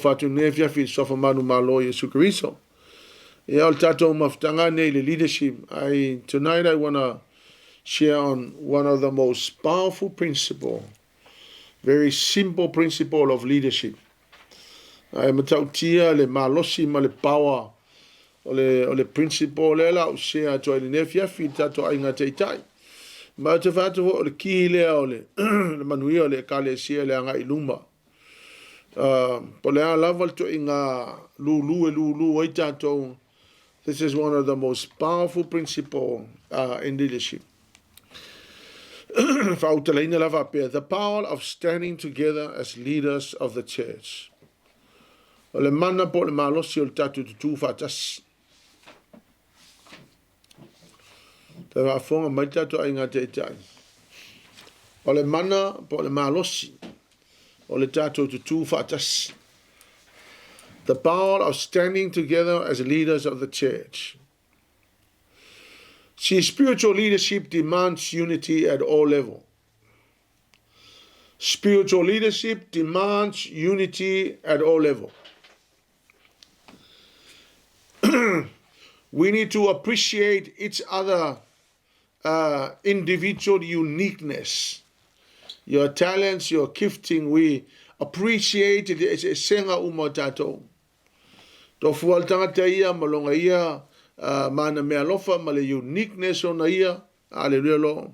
Alofa atu i lenei afiafi i le Suafa manumalo o Iesu Keriso. Ia, o le tatou mafutaga nei i le leadership. Tonight I wanna share on one of the most powerful principle, very simple principle of leadership. Ae matautia le malosi ma le power o le principle lea la o share atu ai i lenei afiafi i le tatou aiga taitai. Ma ou te fai atu foi o le ki lea o le manuia o le Ekalesia le agai i luma. Po le a lava le toiga lulu e lulu ai tatou. This is one of the most powerful principle in leadership. Faautalaina la faapea, the power of standing together as leaders of the church. O le mana po o le malosi o le tatou tutū faatasi. Te faafofoga mai le tatou aiga taitai. O le mana po o le malosi o le tatou tutū faatasi. The power of standing together as leaders of the church. See, spiritual leadership demands unity at all levels. Spiritual leadership demands unity at all levels. We need to appreciate each other individual uniqueness. Your talents, your gifting, we appreciate le eseesega uma o tatou. Tofu lava le tagata ia ma lona ia mana meaalofa ma le uniqueness ona ia. Hallelujah Lord.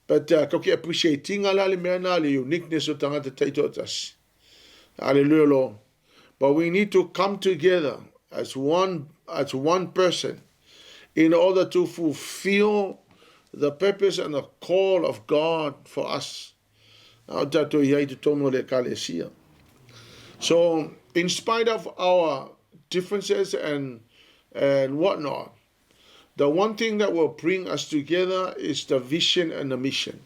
But kau ke appreciatinga la le mea na le uniqueness o tagata taitoatasi. Hallelujah Lord. But we need to come together as one person in order to fulfill the purpose and the call of God for us. A o tatou i ai totonu o le Ekalesia. So, in spite of our differences and whatnot, the one thing that will bring us together is the vision and the mission.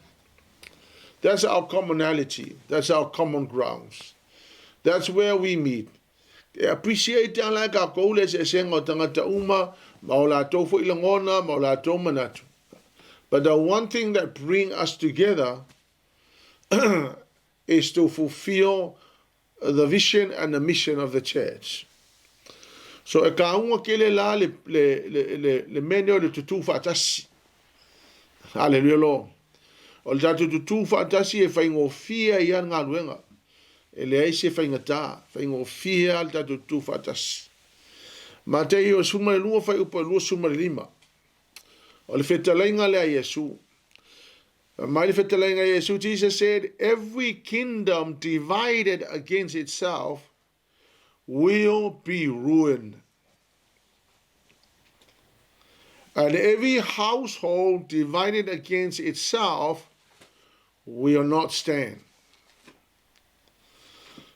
That's our commonality. That's our common grounds. That's where we meet. E appreciate ala e kākou le eseesega o tagata uma, ma o latou foi lagona, ma o latou manatu. But the one thing that bring us together is to fulfill the vision and the mission of the church. So e kāunga kele la le mea nei o le tutū faatasi. Hallelujah Lord. O le tatou tutū faatasi e faigofie ai le galuega. E leai se faigata, faigofie lava le tatou tutū faatasi. Mateio 12 fuaiupu 25. O le fetalaiga lea Iesu. Mai le fetalaiga Iesu, Jesus said, "Every kingdom divided against itself will be ruined. And every household divided against itself will not stand."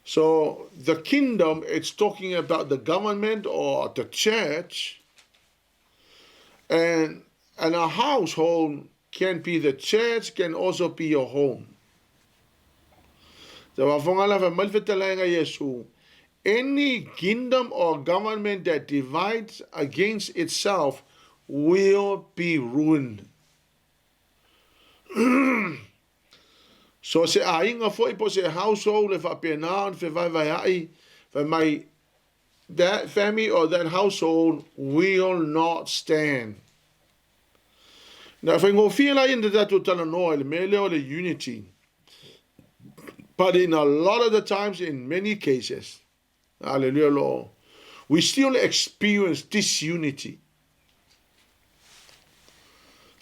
So the kingdom, it's talking about the government or the church, and a household can be the church, can also be your home. Te wafonga la fa mai fetalaiga Iesu, any kingdom or government that divides against itself will be ruined. So se aiga foi po se household e faapena ona fevaevaea'i fai mai, that family or that household will not stand. Na faigofie la ia na tatou talanoa i le mea lea o le unity. But in a lot of the times, in many cases, hallelujah Lord, we still experience disunity.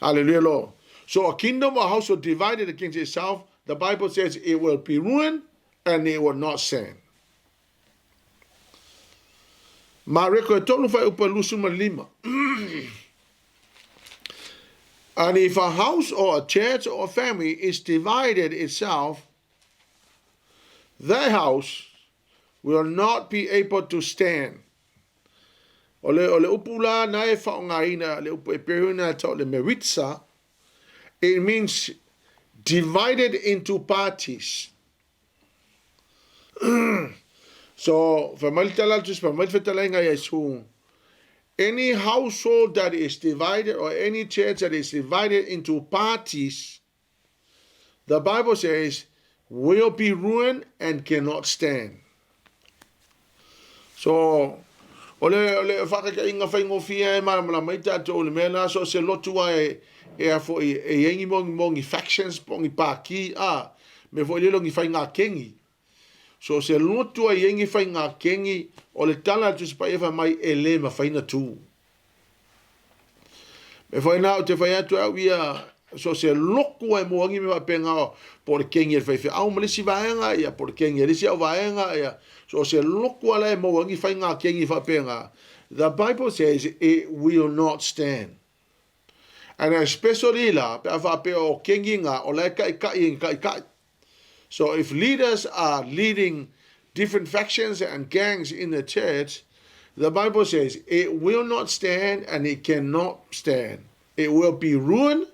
Hallelujah Lord. So a kingdom or household divided against itself, the Bible says it will be ruined and it will not stand. Mareko e 3 fuaiupu 25. And if a house or a church or a family is divided itself, that house will not be able to stand. O le upu la na e whaongaina, le upu e peruna ta o le meritza, it means divided into parties. So, fa mai fetalaiga Iesu, any household that is divided or any church that is divided into parties, the Bible says, will be ruined and cannot stand. So, o le, o le faataitaiga faigofie e malamalama ai tatou i le mea la, so o se lotu lava e, e a foi, e i ai ni mo ni factions po o ni pākī, a, mea foi lele o ni faiga kengi. So o se lotu a i ai ni faiga kengi, o le tala a le Tusi Paia fai mai e le mafai ona tu. Mea foi na ou te fai atu au ia, so se lotu e mua ni mea faapena po o le kengi e le faifeau ma le isi vaega, ia po o le kengi e le isi au vaega, ia so se lotu ala e maua ni faiga kengi faapena. The Bible says it will not stand. And especially la, pe a faapea o kengi ngā, o la e kaʻikaʻi e ni kaʻikaʻi. So if leaders are leading different factions and gangs in the church, the Bible says it will not stand and it cannot stand. It will be ruined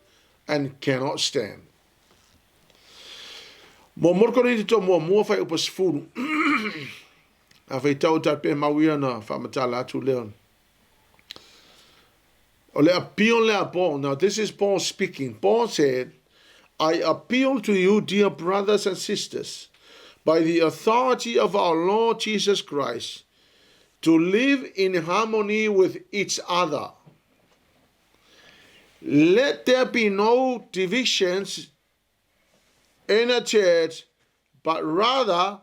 and cannot stand. Mo moroko ni to mua mua whai upa sefulu. A whai tau ta pe mau ia na whamatala atu leo. O le appeal le Paul. Now this is Paul speaking. Paul said, I appeal to you, dear brothers and sisters, by the authority of our Lord Jesus Christ, to live in harmony with each other. Let there be no divisions in a church, but rather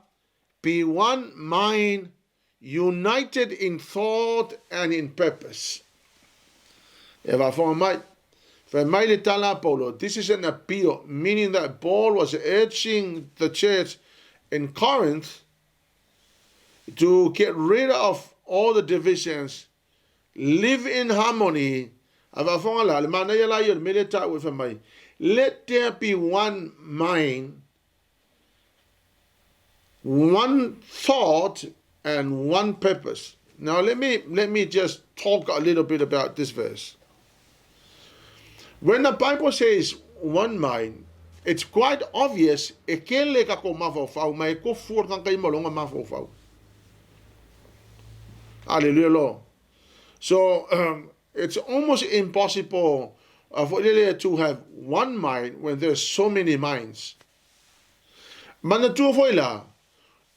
be one mind, united in thought and in purpose. E faafofoga mai. Fai mai le tala a Paulo, this is an appeal, meaning that Paul was urging the church in Corinth to get rid of all the divisions, live in harmony. A faafofoga la, le manaia la ia o le mea lea e taua e fai mai, let there be one mind, one thought, and one purpose. Now let me just talk a little bit about this verse. When the Bible says one mind, it's quite obvious e kele ka ko mafaufau mai ko fua ka kai malonga mafaufau. Hallelujah, Lord. So it's almost impossible for to have one mind when there's so many minds. Manatua foi la,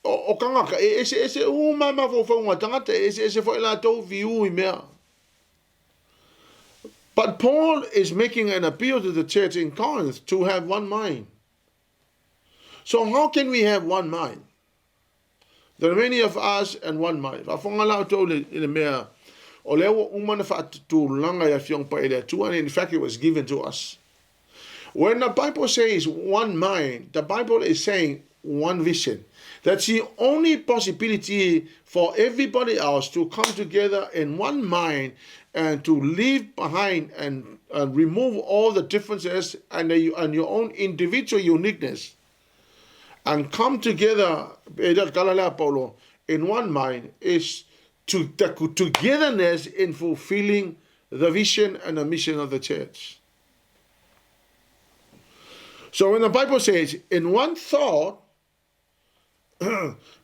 o kangaka, e ese ese uma mafaufau tangata, e ese ese foi la tau viu i mea. But Paul is making an appeal to the church in Corinth to have one mind. So how can we have one mind? There are many of us and one mind. Faafofoga la outou i le mea, o lea ua uma na faatutulaga i Afioga Paia i le Atua, and in fact it was given to us. When the Bible says one mind, the Bible is saying one vision. That's the only possibility for everybody else to come together in one mind and to leave behind and remove all the differences and your own individual uniqueness and come together, in one mind is to the togetherness in fulfilling the vision and the mission of the church. So when the Bible says in one thought,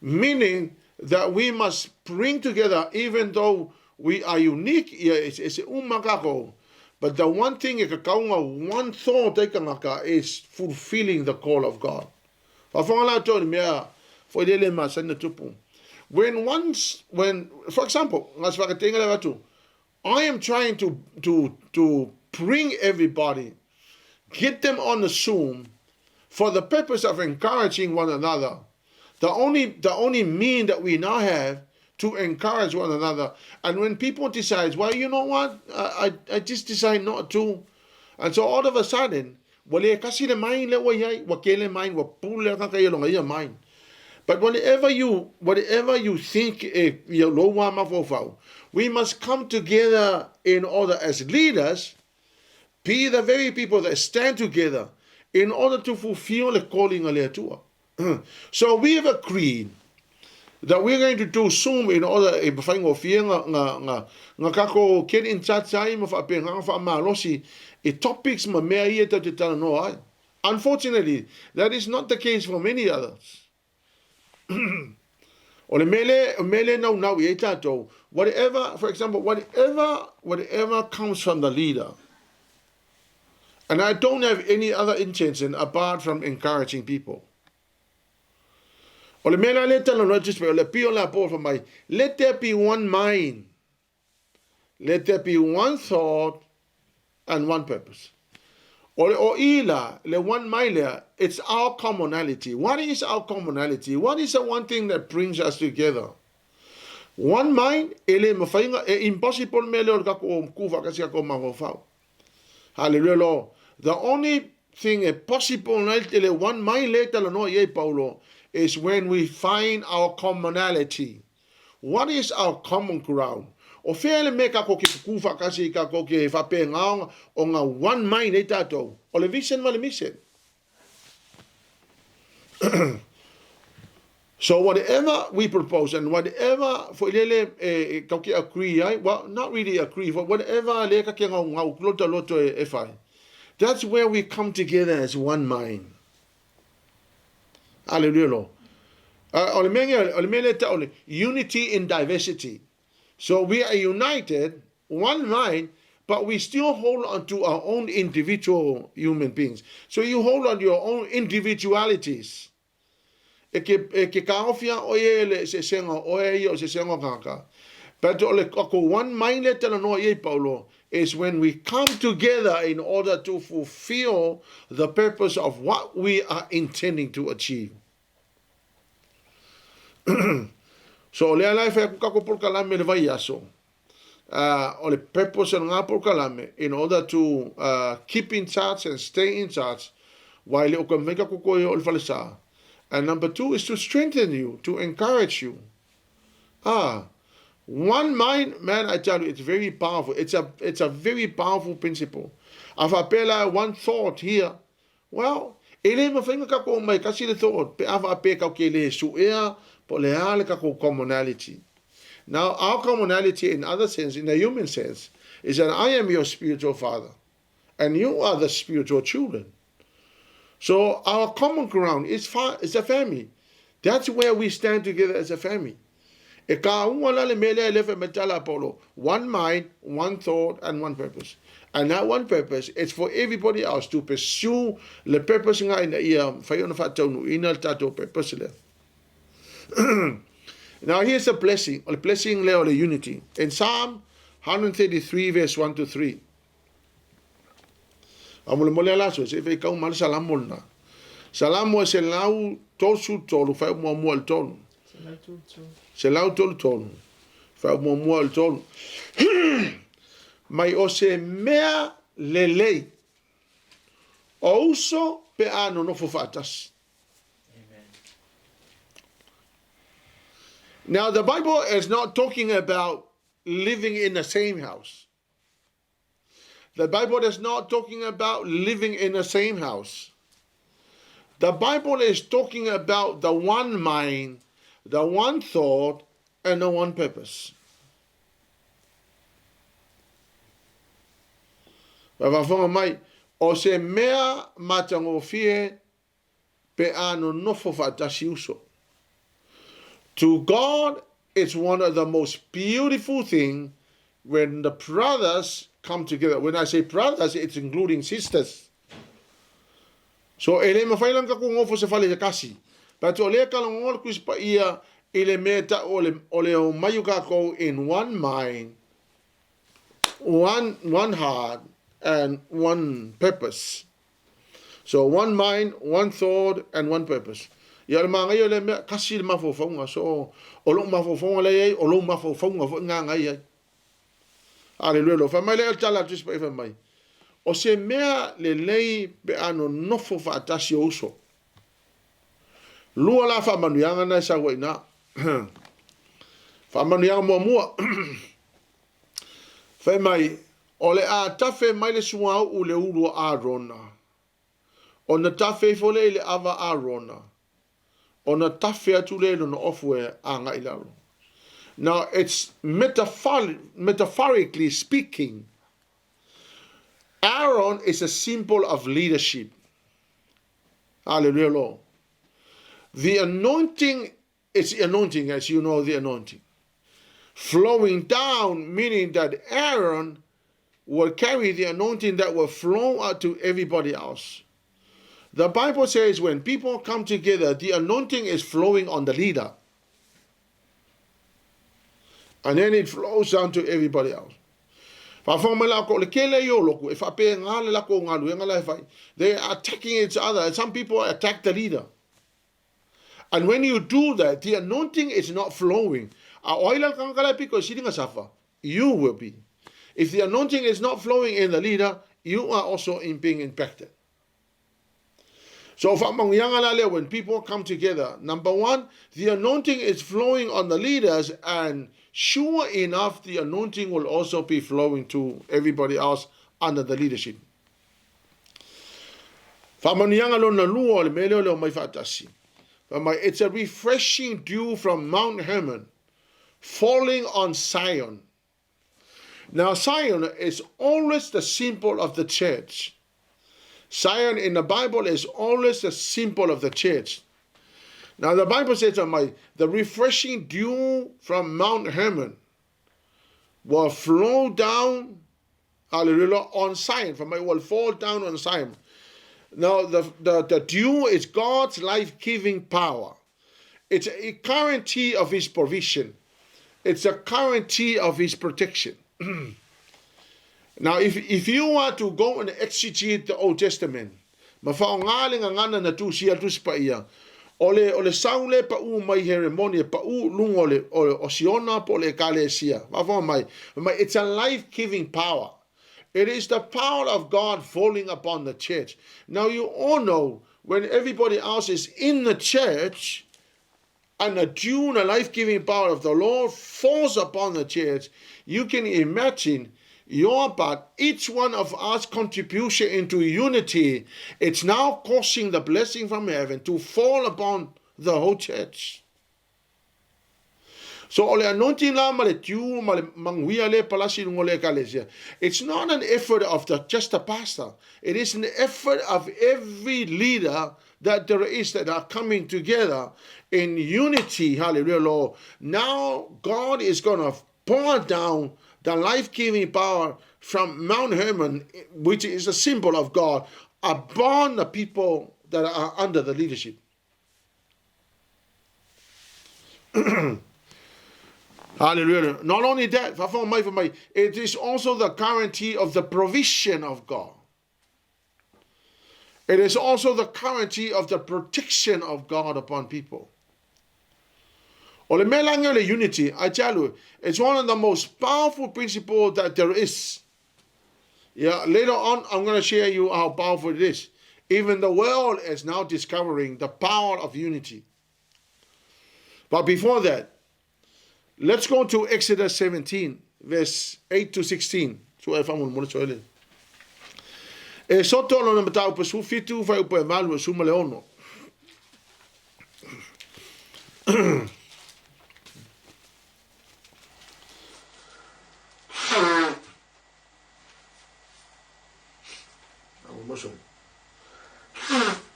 meaning that we must bring together, even though we are unique, it's umakako, but the one thing e kakaunga, one thought e kangaka is fulfilling the call of God. Faafofoga la outou mea foi lele ma sana tupu. When once, when, for example, I am trying to bring everybody, get them on the Zoom for the purpose of encouraging one another. The only mean that we now have to encourage one another. And when people decide, well, you know what, I just decide not to. And so all of a sudden, ua le kasi le mind le ua iai, ua kele mind, ua pule ka ka ia ia mind. But whatever you think, e ia lo wa mafaufau, we must come together in order as leaders, be the very people that stand together in order to fulfill the calling a le Atua. So we have agreed that we're going to do Zoom in order e faigofie nga kako get in touch ai ma faapea faamalosi i topics ma mea ia tatou te talanoa ai. Unfortunately, that is not the case for many others. O le mele, mele nau nau i e tātou, whatever, for example, whatever comes from the leader, and I don't have any other intention apart from encouraging people. O le mea la lea e talanoa ai Tusi Paia, o le pio la Paul fai mai, let there be one mind, let there be one thought and one purpose. O le o i la, le one mind lea, it's our commonality. What is our commonality? What is the one thing that brings us together? One mind, e le mawhai nga, e impossible mea lea o le kako ku whakasi kako mafaufau. Hallelujah, Lord. The only thing e possible nei te le one mind le talanoa i ai Paulo is when we find our commonality. What is our common ground? O fea le mea kako ke kukū whakasi i kako ke whapengaonga o ngā one mind ei tātou. O le vision ma le mission. So whatever we propose and whatever foi lele e kau ke agree ai, well, not really agree, but whatever le ka ke ngau ngau loto loto e, e whai. That's where we come together as one mind. Hallelujah, Lord. O le mea o le mea le ta o le unity in diversity. So we are united, one mind, but we still hold on to our own individual human beings. So you hold on to your own individualities. E ke, e ke kāofi a oe e le eseesega o oe ia o se eseesega o kānaka. But o le ako one mind le talanoa i ai Paulo is when we come together in order to fulfill the purpose of what we are intending to achieve. So o lea la e fai aku kako polokalame le vaiaso. O le purpose o ngā polokalame in order to keep in touch and stay in touch while o ka meka koko e o le falesa. And number two is to strengthen you, to encourage you. One mind, man, I tell you, it's very powerful. It's a very powerful principle. A whapela one thought here, Well, e le mawhai nga kako mai kasi le thought, pe a whape kau ke le suea, po le a le kako commonality. Now, our commonality in other sense, in a human sense, is that I am your spiritual father, and you are the spiritual children. So our common ground is, is a family. That's where we stand together as a family. E ka unga la le mele le fe metala polo. One mind, one thought, and one purpose. And that one purpose is for everybody else to pursue le purpose nga ina ia whai ona whataunu ina le tātou purpose lea. Now here's a blessing, a blessing lea o le unity. In Psalm 133 verse 1 to 3. A mo le mole ala so se fe kau mal salamo lena. Salamo e se lau tosu tolu fa mua mua le tolu. Se lau tolu tolu fa mua mua le tolu. Mai o se mea lelei. O uso pe a nonofo faatasi. Now the Bible is not talking about living in the same house. The Bible is not talking about living in the same house. The Bible is talking about the one mind, the one thought, and the one purpose. Faafofoga mai, o se mea matagofie pe a nonofo faatasi uso. To God, it's one of the most beautiful thing when the brothers come together. When I say brothers, it's including sisters. So e le mawhai lang ka ngofo se fale se kasi. But o lea kala ngol kuis pa ia i le mea ta o le, o le o mai o kākou in one mind, one heart, and one purpose. So one mind, one thought and one purpose. Ia o le māngai o lea mea, kasi le mafaufauga. So o lou mafaufauga lea i ai, o lou mafaufauga foi ngā ngai ai. Aleluia lo. Fai mai lea o le tala a le Tusi Paia fai mai, o se mea lelei pe a nonofo faatasi o uso. Lua la faamanuiaga na e sau ai i ina. Faamanuiaga muamua. Fai mai, O le a tafe mai le suauu i le ulu o Arona, ona tafe ifo lea i le ava Arona, ona tafe atu lea i lona ofu e agai i lalo. Now, it's metaphorically speaking, Aaron is a symbol of leadership. Hallelujah, Lord. The anointing is the anointing, as you know, the anointing. Flowing down, meaning that Aaron will carry the anointing that will flow out to everybody else. The Bible says when people come together, the anointing is flowing on the leader. And then it flows down to everybody else. Faafofoga mai la ko le kele i o loku e whaapea ngā le lako o ngā luenga la e whai. They are attacking each other and some people attack the leader. And when you do that, the anointing is not flowing. A o ai la kanga la piko e safa, you will be. If the anointing is not flowing in the leader, you are also in being impacted. So when people come together, number one, the anointing is flowing on the leaders, and sure enough, the anointing will also be flowing to everybody else under the leadership. It's a refreshing dew from Mount Hermon falling on Zion. Now, Zion is always the symbol of the church. Zion in the Bible is always the symbol of the church. Now, the Bible says, the refreshing dew from Mount Hermon will flow down, hallelujah, on Zion. From it will fall down on Zion. Now, the dew is God's life-giving power. It's a guarantee of his provision. It's a guarantee of his protection. Now, if you want to go and exegete the Old Testament, ma whaonga le ngangana na tu sia tu sipa ia, o le saule pa u mai heremoni, pa u lungo le, o siona po le kale sia. Mai, it's a life-giving power. It is the power of God falling upon the church. Now, you all know, when everybody else is in the church, and the dew and the life-giving power of the Lord falls upon the church, you can imagine your part, each one of us contribution into unity, it's now causing the blessing from heaven to fall upon the whole church. So, ole anointing la ma le tiu ma le manguia le palasi lungo le kalesia. It's not an effort of just the pastor. It is an effort of every leader that there is that are coming together in unity. Hallelujah, Lord. Now God is going to pour down the life-giving power from Mount Hermon, which is a symbol of God, upon the people that are under the leadership. Hallelujah. Not only that, it is also the guarantee of the provision of God. It is also the guarantee of the protection of God upon people. Unity, I tell you, it's one of the most powerful principles that there is. Yeah, later on, I'm going to share you how powerful it is. Even the world is now discovering the power of unity. But before that, let's go to Exodus 17, verse 8 to 16. E soto lo na matau pasu fitu whai upo e malu e suma le ono.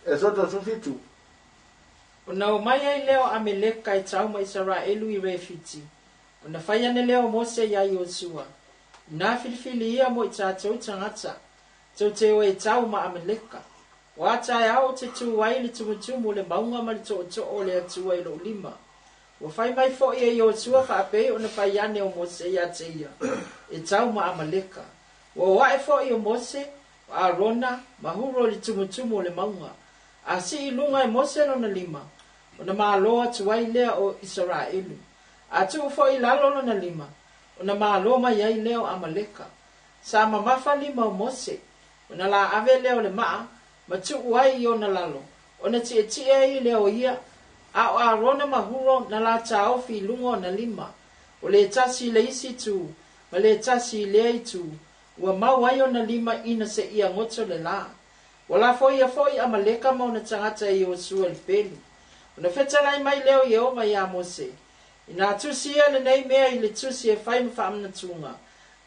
E soto su fitu. O nau mai ai leo Ameleka e tau mai Israelu i Refiti. O na whai ane leo Mose ia Iosua. Nā filifili ia mo i tātou tangata. Tau te o e tau ma Ameleka. O ata e ao te tū ai le tumutumu le maunga ma le to'oto'o o le Atua i lou lima. Ua fai mai fo'i e Iosua faapei ona fai ane o Mose ia te ia. E tau ma Amaleka. Ua o ae fo'i o Mose, o Arona, ma Huro le tumutumu o le maunga. A si i lunga e Mose lona lima. Ona mālō atu ai lea o Israelu. A tuu fo'i lalo lona lima. Ona mālō mai ai lea o Amaleka. Sa mamafa lima o Mose. Ona la ave lea o le maa, ma tuu ai i ona lalo. Ona tietie ai lea o ia, a o Arona ma Huro na la taofi i lunga o na lima. O le tasi le isi tu, ma le tasi i lea i tu, ua mau ai o na lima ina se ia ngoto le la. Ua la foi ia foi Amaleka ma ona tangata i Iosua le pelu. Ona fetalai mai leo Iehova ia Mose. Ina tusi ia lenei mea i le tusi e fai ma faamanatuga.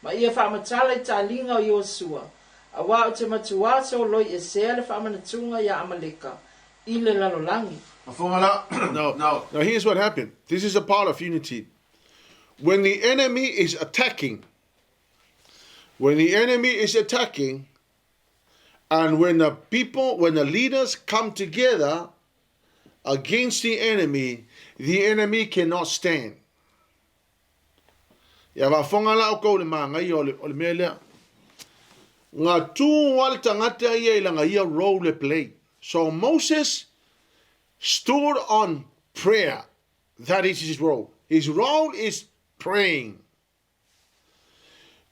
Ma ia faamatala i taaliga o Iosua. Auā o te matuā soloi e sea le faamanatuga ia Amaleka i le lalolagi. Now, here's what happened. This is a part of unity. When the enemy is attacking, And when the people, when the leaders come together against the enemy, the enemy cannot stand. Ia faafofoga la outou i le manaia o le, o le mea lea. Nga tu a le tagata ia i lana ia role e play. So Moses stood on prayer. That is his role. His role is praying.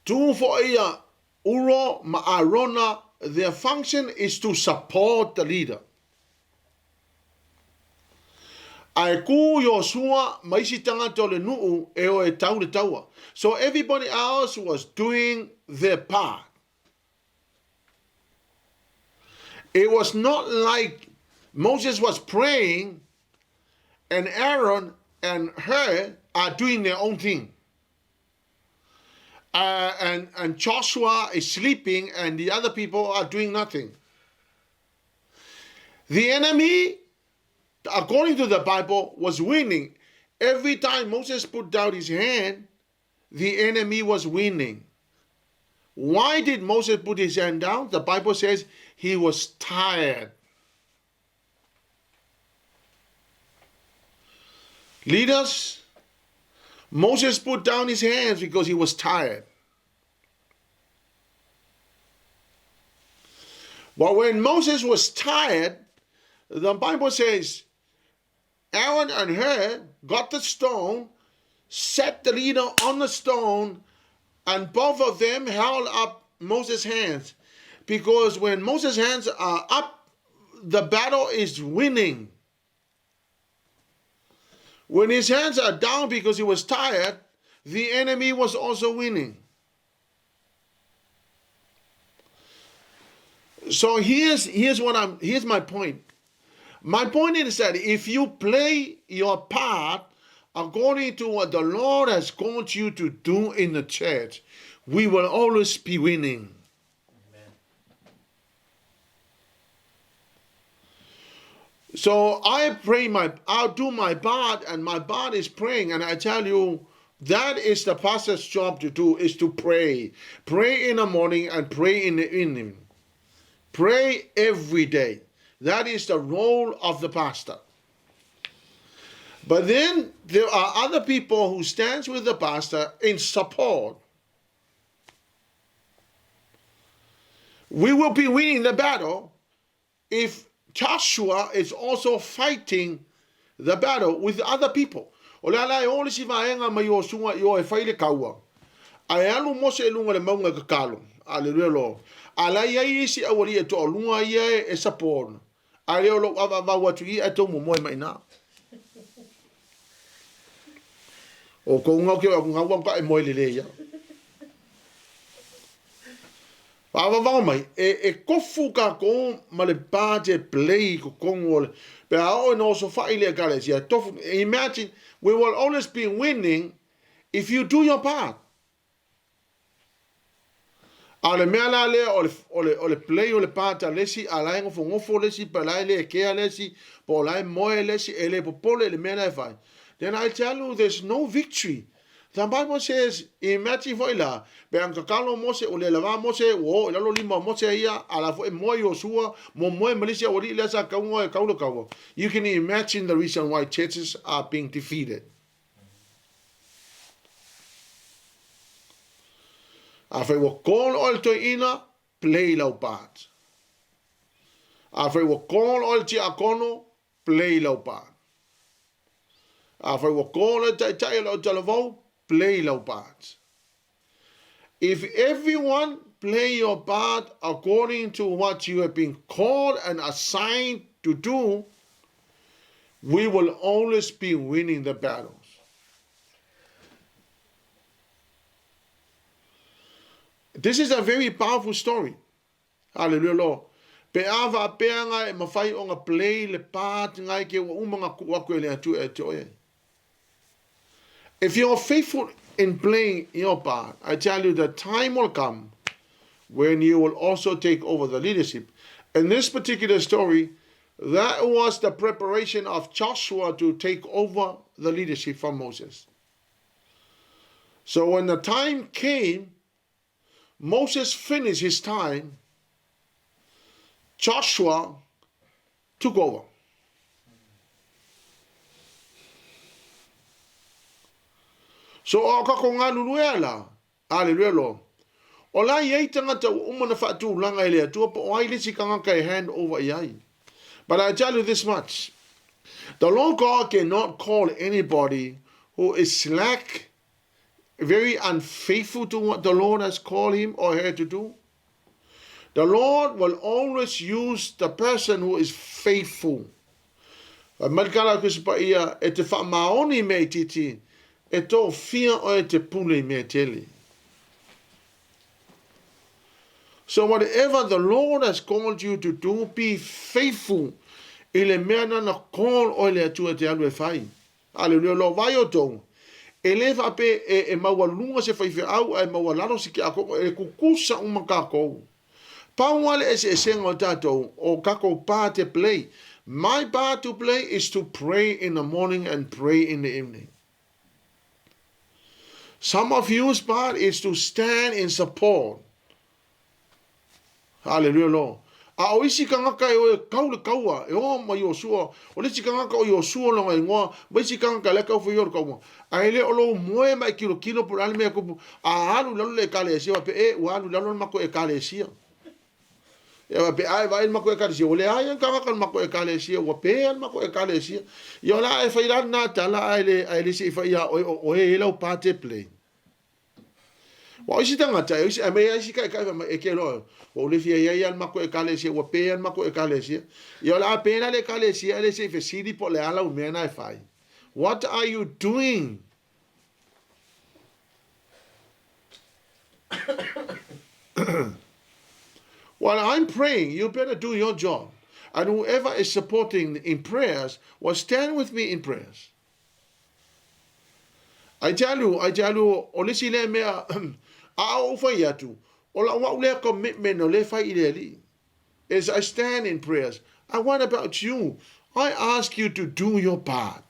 Tu foi ia Uro ma Arona, their function is to support the leader. Ae ku Iosua ma isi tagata o le nuu e o e tau le taua. So everybody else was doing their part. It was not like Moses was praying and Aaron and Hur are doing their own thing. And, and Joshua is sleeping and the other people are doing nothing. The enemy, according to the Bible, was winning. Every time Moses put down his hand, the enemy was winning. Why did Moses put his hand down? The Bible says he was tired. Leaders, Moses put down his hands because he was tired. But when Moses was tired, the Bible says Aaron and Hur got the stone, set the leader on the stone, and both of them held up Moses' hands. Because when Moses' hands are up, the battle is winning. When his hands are down because he was tired, the enemy was also winning. So here's here's what I'm here's my point. My point is that if you play your part according to what the Lord has called you to do in the church, we will always be winning. So I pray my, I'll do my part, and my part is praying. And I tell you, that is the pastor's job to do, is to pray. Pray in the morning and pray in the evening. Pray every day. That is the role of the pastor. But then there are other people who stands with the pastor in support. We will be winning the battle if Joshua is also fighting the battle with other people. O le ala e o le isi vaega mai Iosua i o e fai le kaua. Ae alu Mose i luga o le mauga e kakalo. Aleluia Lord. A la i ai isi aualii e toalua ia e support. Ae le o lou avaavau atu i i ae tou momoe mai ina. O kou ngau ke o ngau ka e moe lele ia. Faavavao mai, e, e kofu kākou ma le part e play i totonu o le, pe a oo ina osofai le Ekalesia, tofu, imagine, we will always be winning if you do your part. A o le mea la lea o le, o le, o le play o le part a le isi, a la e nofonofo le isi, pe la e le kea le isi, po o la e moe le isi, e le popole i le mea la e fai. Then I tell you, there's no victory. The Bible says, imagine foi la, pe a kakalo Mose, o le lava Mose, ua oo i lalo lima o Mose ia, a la foi moe Iosua, momoe ma le isi aualii lea sa kauga e kau le kaua. You can imagine the reason why churches are being defeated. Afai ua call oe le toeaina, play lau part. Afai ua call oe le tiakono, play lau part. Afai ua call le taitai o le autalavou, play lau part. If everyone play your part according to what you have been called and assigned to do, we will always be winning the battles. This is a very powerful story. Hallelujah Lord. Pe a faapea nga e mawhai o nga play le part ngai ke ua uma nga ku aku e le atu e te oe. If you are faithful in playing your part, I tell you the time will come when you will also take over the leadership. In this particular story, that was the preparation of Joshua to take over the leadership from Moses. So when the time came, Moses finished his time. Joshua took over. So o ka ko ngalulu e ala, Aleluia Lord. O la i ai tagata ua uma na faatulaga e le Atua po o ai le isi tagata e hand over i ai. But I tell you this much. The Lord God cannot call anybody who is slack, very unfaithful to what the Lord has called him or her to do. The Lord will always use the person who is faithful. Fai mai le tala a Kristo Paia, e te faamaoni i mea itiiti, e tofia oe e te pule i mea tele. So whatever the Lord has called you to do, be faithful i le mea nana call oe le Atua e te alu e fai. Aleluia, lo vai outou. E le faape e, e maualuga se faifeau ae maualalo se tiakono, e kukusa uma kākou. Pau lava le eseesega o tatou, o kakou part e play. My part to play is to pray in the morning and pray in the evening. Some of you's part is to stand in support. Hallelujah, Lord. A o isi kangaka e o e kau le kaua, e o ma Iosua, o le isi kangaka o Iosua longa ingoa, ma isi kangaka le kau fai o le kaua. A ele o lou moe ma e kilo kilo po le mea kupu, a alu lalo le ekalesia, wa pe e, ua alu lalo le mako ekalesia. E wa pe ai vai le mako ekalesia, o le ai an kangaka le mako ekalesia, ua pe le mako ekalesia. Ia la e fai la na tala ai le ai le se i fai ia oe o oe e lau pate play. Ua o isi tagata, e isi, a me isi kai kai mai e ke loa. Ua ule fia ia ia mako ekalesia, ua pe ia mako ekalesia. Ia la pe la le ekalesia le se fesili po le ala u mea na e fai. What are you doing? While I'm praying, you better do your job. And whoever is supporting in prayers will stand with me in prayers. I tell you, I tell you, o le isi lea mea, a ou fai atu, o lau au lea commitment o le fai i le Alii. As I stand in prayers, I what about you? I ask you to do your part.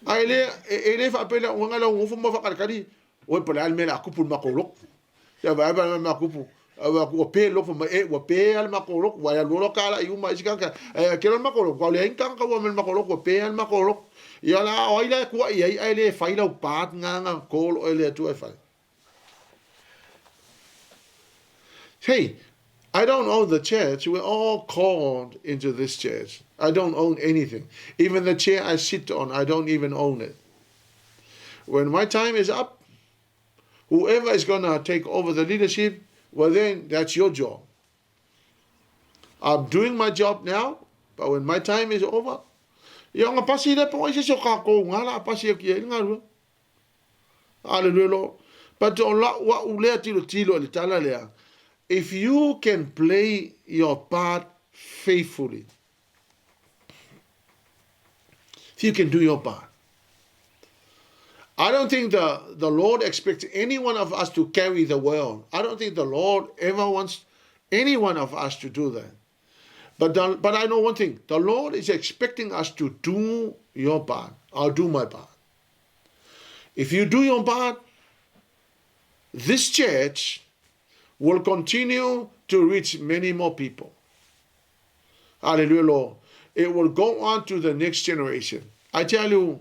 A e le, e le faapea ua lau gofo ma whakarekari, oi po le a le mea le a kupu le makou loku. Ia vae vae ma kupu. Ua ua pe loko ma e ua pe ale mako loko ua alu loa ka la i uma isi kaka e ke lo mako loko le ai kaka ua me mako loko pe ale mako loko ia la o ai la kua i ai ai le fai lau pat nganga kolo e le atu e fai. Hey, I don't own the church. We're all called into this church. I don't own anything. Even the chair I sit on, I don't even own it. When my time is up, Whoever is going to take over the leadership, well then, that's your job. I'm doing my job now, but when my time is over, ia nga pasi le po ai se o ka ko nga la pasi ki e nga rua. Hallelujah, Lord. But o la wa u lea tilo tilo le tala lea. If you can play your part faithfully, if you can do your part. I don't think the, the Lord expects any one of us to carry the world. I don't think the Lord ever wants any one of us to do that. But, the, but I know one thing the Lord is expecting us to do your part. I'll do my part. If you do your part, this church will continue to reach many more people. Hallelujah, Lord. It will go on to the next generation. I tell you,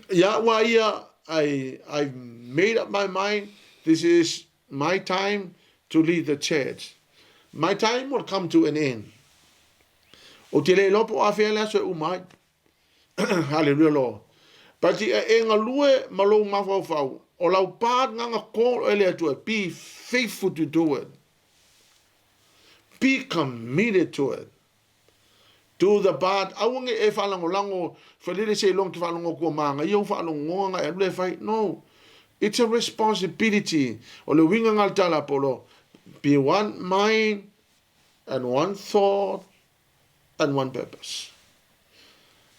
Yahweh, I, I made up my mind. This is my time to lead the church. My time will come to an end. O te le lopo a whea le aso e umai. Hallelujah, Lord. But e e ngalue ma lou mafaufau, o lau part nganga call ele atua, be faithful to do it. Be committed to it. Do the part, aua nge e whalangolango, whalele se long te whalongo kua maanga, ia u whalongoa nga e alu le whai. No. It's a responsibility. O le winga ngal tala polo. Be one mind and one thought and one purpose.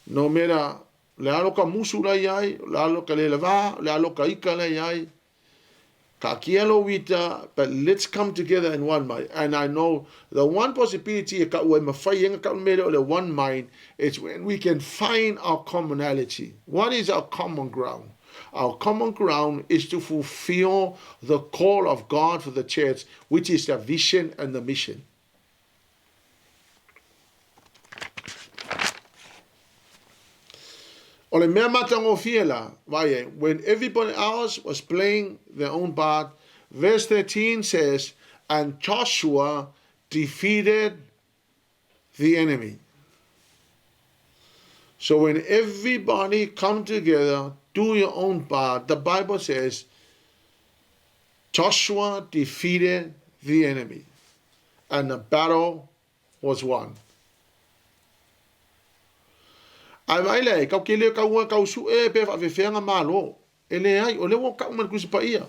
No mera, le alo ka musu la iai, le alo ka le lava, le alo ka ika la iai, ka kia lo wita, but let's come together in one mind. And I know the one possibility e ka ua e mawhai enga ka mele o le one mind is when we can find our commonality. What is our common ground? Our common ground is to fulfill the call of God for the church, which is the vision and the mission. O le mea matagofie la, vaai ai, when everybody else was playing their own part, verse 13 says, and Joshua defeated the enemy. So when everybody come together, do your own part, the Bible says, Joshua defeated the enemy and the battle was won. Ae vaai lea, kau ke le kau kau su e pe whaafewheanga malo. E leai, o lea ua ka'u mai le Tusi Paia.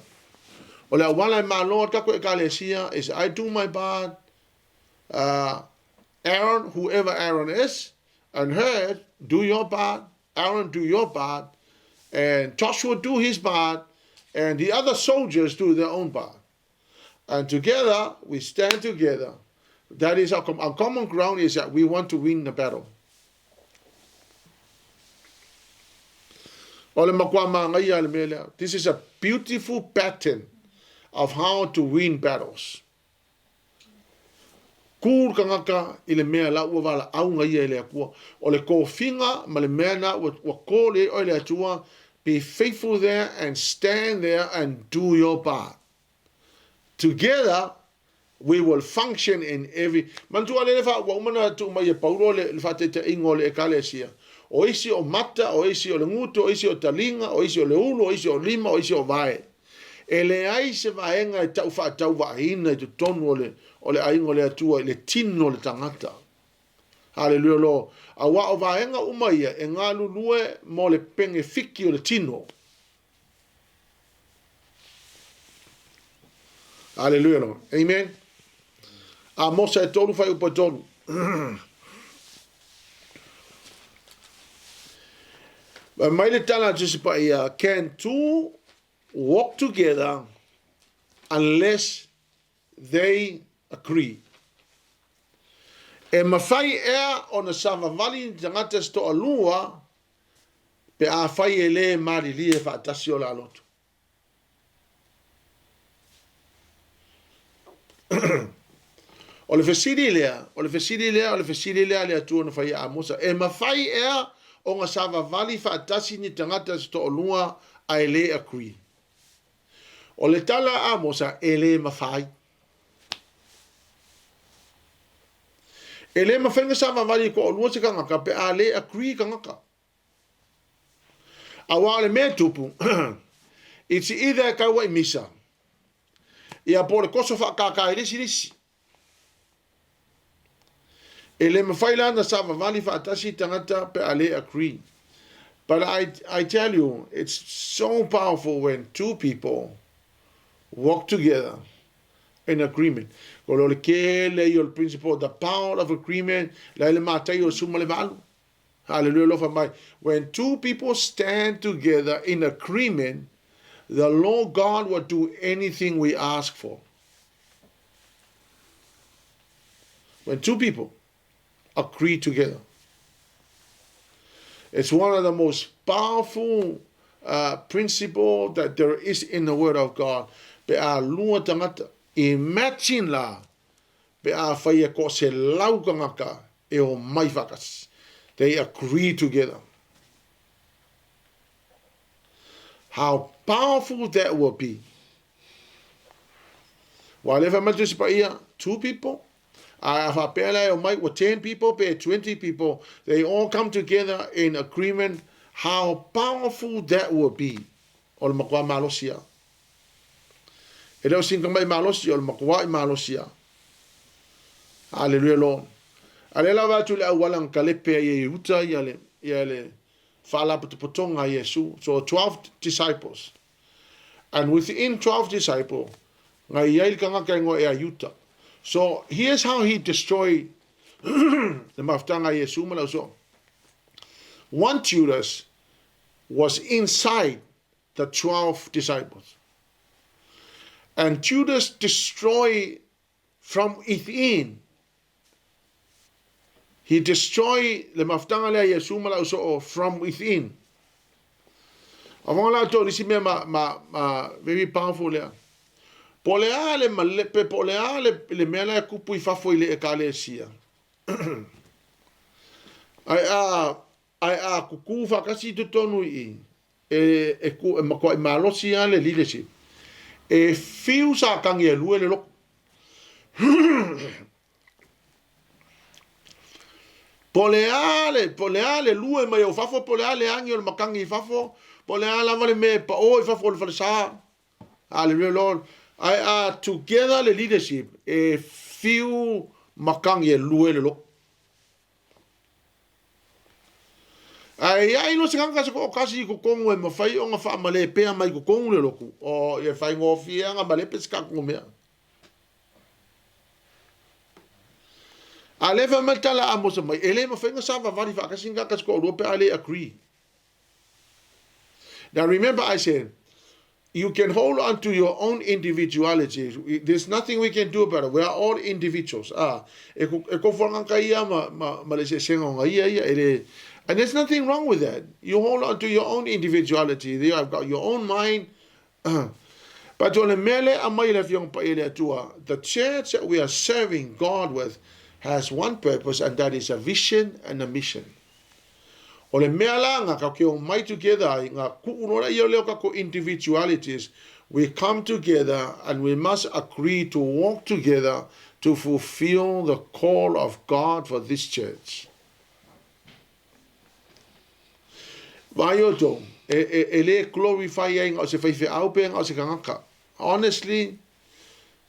O le auala e malo ai tatou Ekalesia is I do my part, Aaron, whoever Aaron is, and Hur, do your part, Aaron do your part, and Joshua do his part, and the other soldiers do their own part. And together, we stand together. That is our, our common ground is that we want to win the battle. O le makuā māngaia le mea lea. This is a beautiful pattern of how to win battles. Kū le tagata i le mea la ua valaauga ia e le Atua. O le tofiga ma le mea na ua, ua call i ai oe e le Atua, be faithful there and stand there and do your part. Together, we will function in every Manatua lele fa ua uma na tuu mai e Paulo le, le faataitaiga o le ekalesia. O isi o mata, o isi o le gutu, o isi o taliga, o isi o le ulu, o isi o lima, o isi o vae. E leai se vaega e tau faatauvaaina i totonu o le, o le aiga o le Atua i le tino o le tagata. Haleluia lo. Auā o vaega uma ia e galulue mo le pengefiki o le tino. Haleluia lo. Amen. Amosa e tolu fuaiupu e tolu. Mai le tala a Tusi Paia, can two walk together unless they agree? E mawhai ea ona savavali ni tagata se toalua pe afai e lē malilie faatasi o la loto. O le fesili lea, o le fesili lea, o le fesili lea a le Atua na fai ia Amosa, e mafai ea ona savavali faatasi ni tagata se toalua ae lē agree? O le tala a Amosa, e lē mafai. E lē mafai ona savavali e toalua se tagata pe a lē agree tagata. Auā o le mea e tupu, it's either e tau ai misa, ia po o le toso faakākā i le isi le isi. E le mafai la ona savavali faatasi tagata pe a le agree. But I, I tell you, it's so powerful when two people work together in agreement. Ko le kele i o le principle, the power of agreement, la le matai o suma le valu. Hallelujah, alofa mai. When two people stand together in agreement, the Lord God will do anything we ask for. When two people agree together. It's one of the most powerful principle that there is in the Word of God. Pe a lua tagata, imagine la, pe a whai e ko se lau tagata e o mai whakas. They agree together. How powerful that will be. Wa le wha matu pa ia, two people, a whapea la e o mai, ua 10 people, pe 20 people, they all come together in agreement, how powerful that will be. O le matua malosi a. E le o sin mai malosi, o le matua i malosi a. Hallelujah, Lord. A le lava atu le auala na kalepe ai e Iuta ia le, ia le faalapotopotoga a Iesu. So 12 disciples. And within 12 disciples, ngai i ai le tagata e ngoa ea Iuta. So here's how he destroyed le mafutaga a Iesu ma le ausoo. One Judas was inside the 12 disciples. And Judas destroyed from within. He destroyed le mafutaga lea a Iesu ma le ausoo from within. Avanga la to nisi mea ma, ma, ma very powerful lea. Po le a le malepe, po le a le, le mea la e kupu i fafo i le ekalesia. Ai a, ai a kuku whakasi i totonu i, e, e, ku, e matua i malosi a le leadership. E fiu sa kangi e lue le loko. Po le a le, po le a le lue mai o fafo, po le a le agi o le makangi i fafo, po le a lava le mea e pao i fafo o le falesa. Hallelujah, Lord. Ai a together le leadership e fiu makangi e lue le loko. Ae ia ilo se kanga se ko kasi i kokongu e mawhai o nga whaamale pea mai kokongu le loku. O ia whai ngōfie nga malepe se kakongu mea. A le fai mai tala a Mose mai, e le mawhai nga sa vavali whaakasi nga kasi ko pe a le agree. Now remember I said, you can hold on to your own individuality. There's nothing we can do about it. We are all individuals. Ah, e ko, e ko whangaka ia ma, ma, ma le se senga nga ia ia, e le, and there's nothing wrong with that. You hold on to your own individuality. You have got your own mind. But o le mea lea aumai le Afioga Paia le Atua, the church that we are serving God with has one purpose and that is a vision and a mission. O le mea la nga ka ke o mai together ai, nga kuu loa ia leo kako individualities, we come together and we must agree to walk together to fulfill the call of God for this church. Vai outou, e, e, e le glorify ai nga o se faifeau pe nga o se kangaka. Honestly,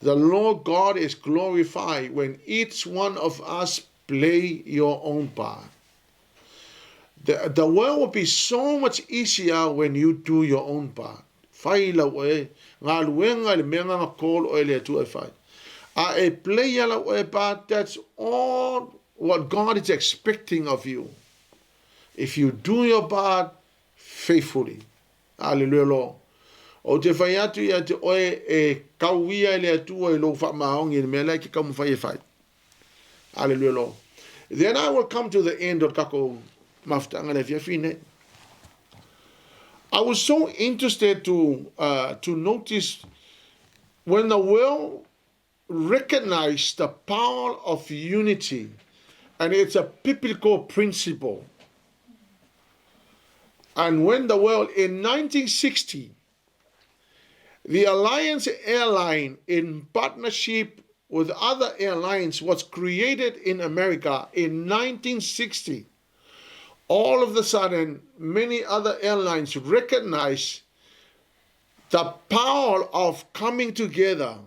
the Lord God is glorified when each one of us play your own part. The, the world will be so much easier when you do your own part. Fai lau oe, ngā luenga le mea ngā call oe le atua e fai. A e play lau oe part, that's all what God is expecting of you. If you do your part faithfully. Hallelujah, Lord. O te whai atu ia te oe e kauia e le atua i lou whaamaongi le mea lea ke kaumawhai e whai. Hallelujah, Lord. Then I will come to the end of kako mafutanga le fiafi nei. I was so interested to, to notice when the world recognized the power of unity, and it's a biblical principle. And when the world, in 1960, the Alliance Airline, in partnership with other airlines, was created in America in 1960. All of a sudden, many other airlines recognized the power of coming together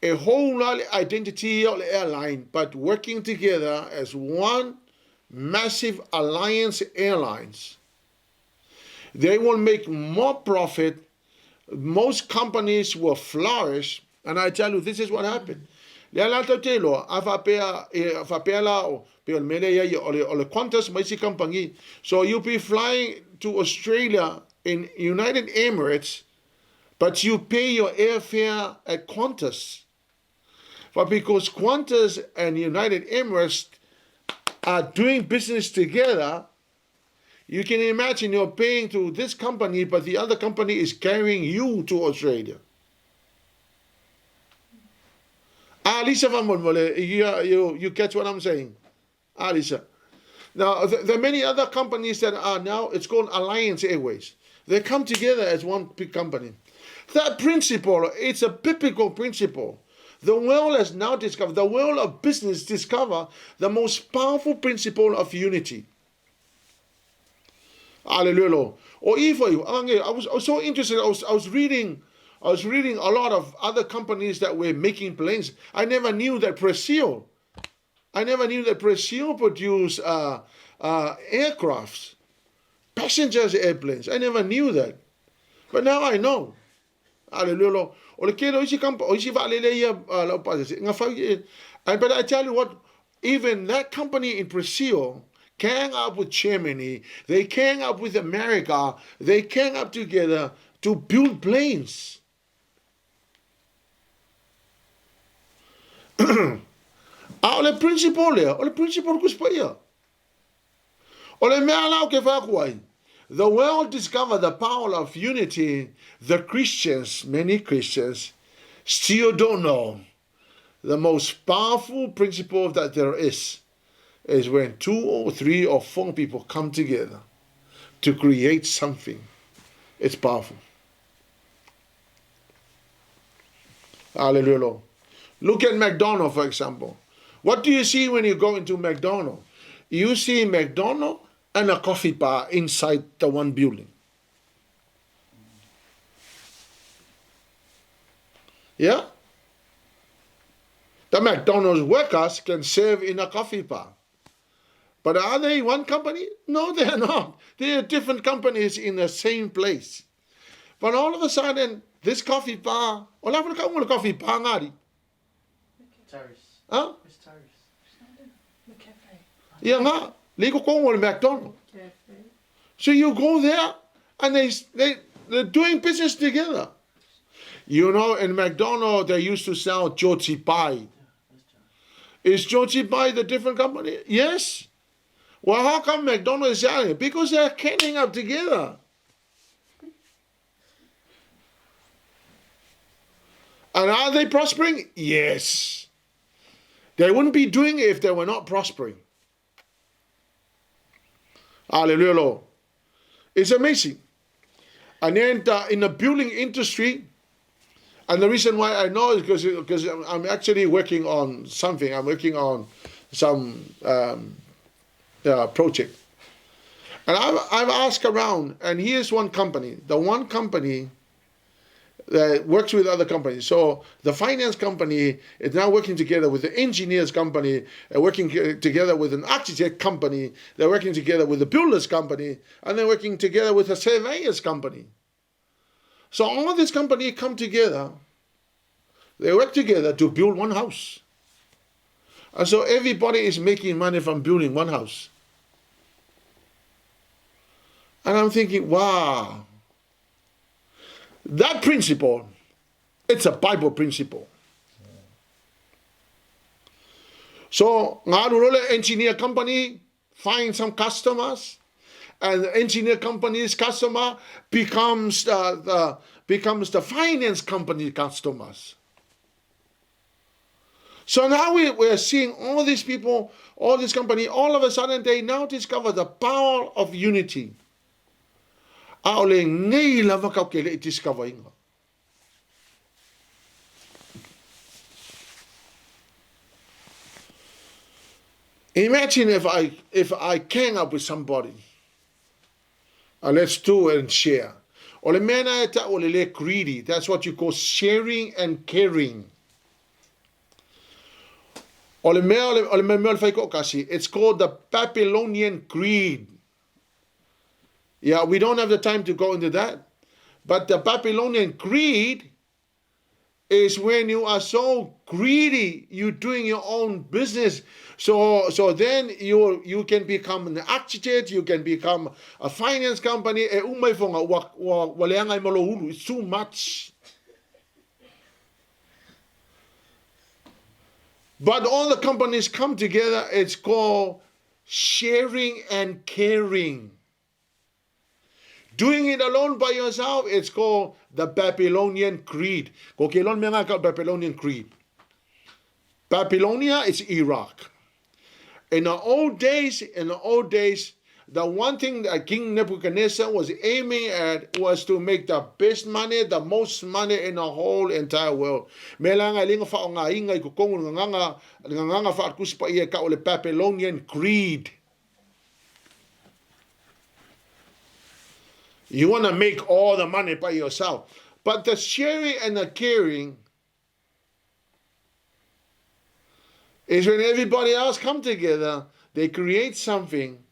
a whole lot identity of the airline, but working together as one massive alliance airlines. They will make more profit. Most companies will flourish. And I tell you, this is what happened. Le ala tau te loa, a whapea, e, whapea la o, pe o le mele ia, o le, o le Qantas mai si company. So you'll be flying to Australia in United Emirates, but you pay your airfare at Qantas. But because Qantas and United Emirates are doing business together, you can imagine you're paying to this company, but the other company is carrying you to Australia. Alisa fa'amolmole, you, you catch what I'm saying? Alisa. Now, there are many other companies that are now, it's called Alliance Airways. They come together as one big company. That principle, it's a biblical principle. The world has now discovered, the world of business discover the most powerful principle of unity. Hallelujah. Or if I was, I was so interested. I was, I was reading, I was reading a lot of other companies that were making planes. I never knew that Brazil, I never knew that Brazil produced aircrafts, passengers airplanes. I never knew that. But now I know. Hallelujah. O le kele o isi kampa, o isi vaalele ia lau pasese. Nga whau, and but I tell you what, even that company in Brazil came up with Germany, they came up with America, they came up together to build planes. A o le principle lea, o le principle kuspaia. O le mea la o ke whai aku ai. the world discovered the power of unity, the Christians, many Christians, still don't know the most powerful principle that there is, is when 2 or 3 or 4 people come together to create something. It's powerful. Hallelujah, Lord. Look at McDonald's, for example. What do you see when you go into McDonald's? You see McDonald's and a coffee bar inside the one building. Yeah? The McDonald's workers can serve in a coffee bar. But are they one company? No, they are not. They are different companies in the same place. But all of a sudden, this coffee bar, o la ka unga coffee bar ngari. Tyrus. Huh? It's Tyrus. Ia ngā, le ko kongo le McDonald's. So you go there and they're doing business together. You know, in McDonald's, they used to sell Georgie Pie. Is Georgie Pie the different company? Yes. Well, how come McDonald's is selling it? Because they're canning up together. And are they prospering? Yes. They wouldn't be doing it if they were not prospering. Hallelujah, Lord. It's amazing. And then in the building industry, and the reason why I know is because I'm actually working on something. I'm working on some project. And I've asked around, and here's one company. The one company that works with other companies. So the finance company is now working together with the engineers company, working together with an architect company, they're working together with the builders company, and they're working together with a surveyors company. So all these companies come together, they work together to build one house. And so everybody is making money from building one house. And I'm thinking, wow, that principle, it's a Bible principle. So, Ngarurole engineer company find some customers, and the engineer company's customer becomes the finance company customers. So now we are seeing all these people, all this company, all of a sudden they now discover the power of unity. Aole nei lava kau ke le discover inga. Imagine if I came up with somebody. Let's do and share. O le mea na e ta o le le greedy. That's what you call sharing and caring. O le mea o le mea o le whaiko kasi. It's called the Babylonian greed. Yeah, we don't have the time to go into that. But the Babylonian greed is when you are so greedy, you're doing your own business. So then you can become an architect, you can become a finance company. It's too much. But all the companies come together, it's called sharing and caring. Doing it alone by yourself, it's called the Babylonian creed. Babylonian creed. Babylonia is Iraq. In the old days, the one thing that King Nebuchadnezzar was aiming at was to make the best money, the most money in the whole entire world. Babylonian creed. You want to make all the money by yourself. But the sharing and the caring is when everybody else come together, they create something,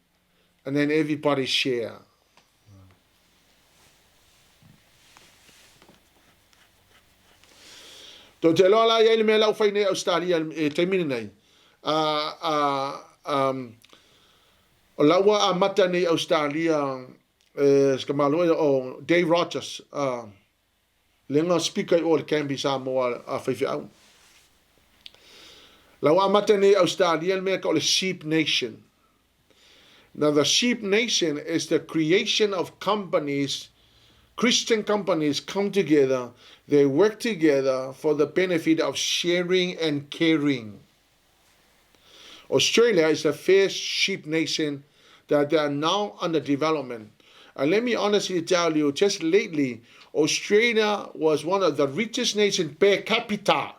and then everybody share. Tō te loa la ia i le mea lau whai nei Australia e taimini nei. O laua a mata nei Australia o Dave Rogers, le ngā speaker i o le Canby Samoa a whaiwhiau. Laua a mata nei Australia le mea ka o le Sheep Nation. Now, the sheep nation is the creation of companies, Christian companies come together, they work together for the benefit of sharing and caring. Australia is the first sheep nation that they are now under development. And let me honestly tell you, just lately, Australia was one of the richest nations per capita.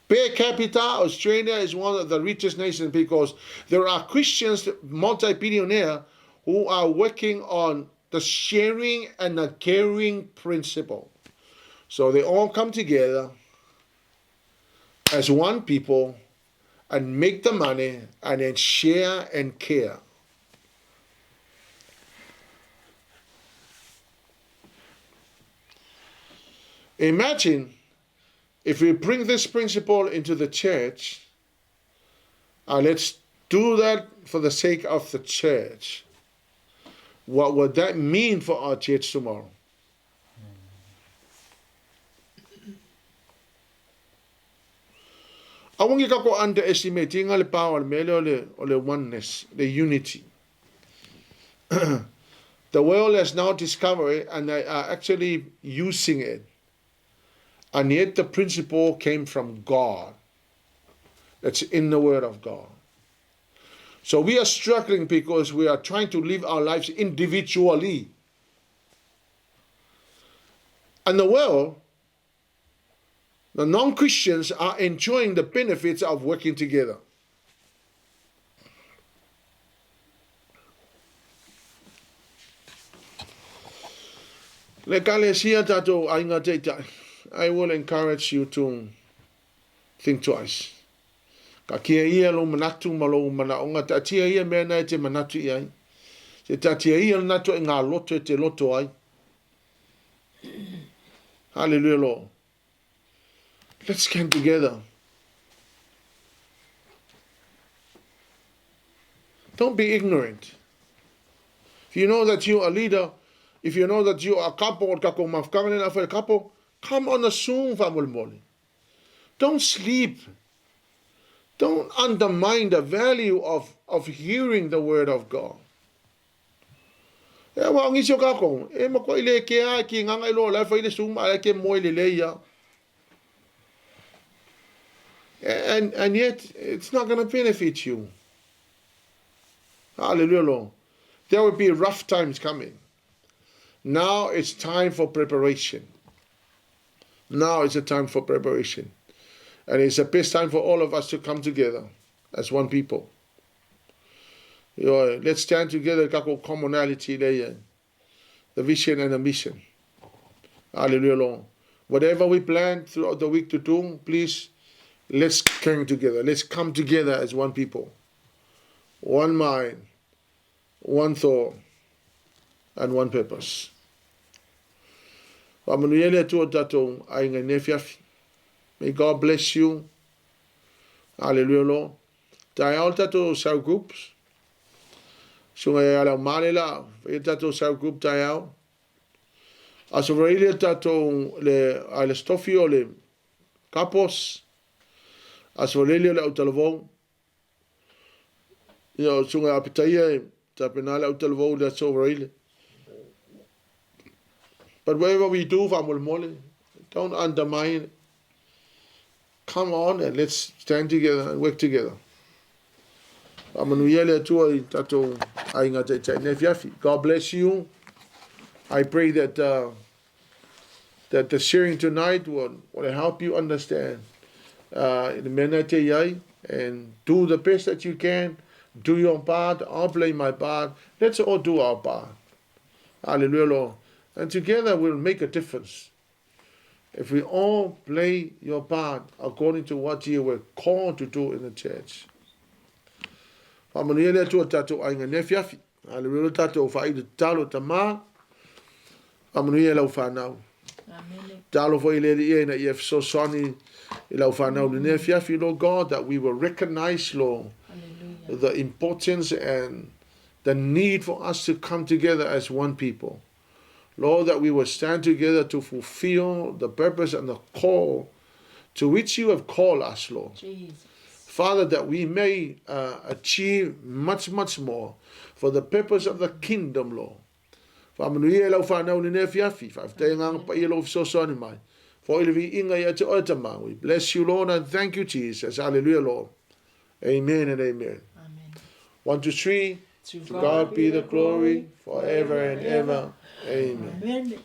Per capita, Australia is one of the richest nations because there are Christians, multi-billionaire, who are working on the sharing and the caring principle. So they all come together as one people and make the money and then share and care. Imagine if we bring this principle into the church, and let's do that for the sake of the church. What would that mean for our church tomorrow? Aua ka ko underestimate inga le power le mele o le oneness, the unity. The world has now discovered it and they are actually using it. And yet the principle came from God. That's in the Word of God. So we are struggling because we are trying to live our lives individually. And the world, the non-Christians are enjoying the benefits of working together. I will encourage you to think twice. Ka kia ia lo manatu ma lo manaonga, ta tia ia mea nei te manatu i ai. Te ta tia ia natu e ngā loto e te loto ai. Hallelujah, Lord. Let's come together. Don't be ignorant. If you know that you are a leader, if you know that you are a couple, or a couple, come on a Zoom, family. Don't sleep. Don't undermine the value of hearing the word of God. E wa ngi ka ko e ma ko ile ke a ki nganga ilo la fa ile sum ala ke mo ile le ya. And yet it's not going to benefit you. Hallelujah, Lord. There will be rough times coming. Now it's time for preparation. Now is the time for preparation. And it's the best time for all of us to come together as one people. You know, let's stand together, kako commonality there, the vision and the mission. Hallelujah, Lord. Whatever we plan throughout the week to do, please, let's come together. Let's come together as one people. One mind, one thought, and one purpose. May God bless you. Hallelujah, Lord. Tae tatou cell groups. Sunga e ala male la, e tatou cell group tae ao. Aso vaile tatou le ale stofi o le kapos. Aso vaile le autalavou. Ia sunga apitaia e tapena le autalavou le aso vaile. But whatever we do, fa'amolemole, don't undermine it. Come on and let's stand together and work together. God bless you. I pray that that the sharing tonight will help you understand and do the best that you can. Do your part. I'll play my part. Let's all do our part. Hallelujah, Lord. And together we'll make a difference. If we all play your part according to what you were called to do in the church. Lord God, that we will recognize, Lord, the importance and the need for us to come together as one people. Lord, that we will stand together to fulfill the purpose and the call to which you have called us, Lord. Jesus. Father, that we may uh, achieve much, much more for the purpose of the kingdom, Lord. Faamanuia i lau whanau lenei afiafi. Faafetai Agaga Paia lou fesoasoani mai. Foi le viiga ia te oe Tama. We bless you, Lord, and thank you, Jesus. Hallelujah, Lord. Amen and amen. Amen. 1, 2, 3. To God be the glory forever and ever. Amen. Amen.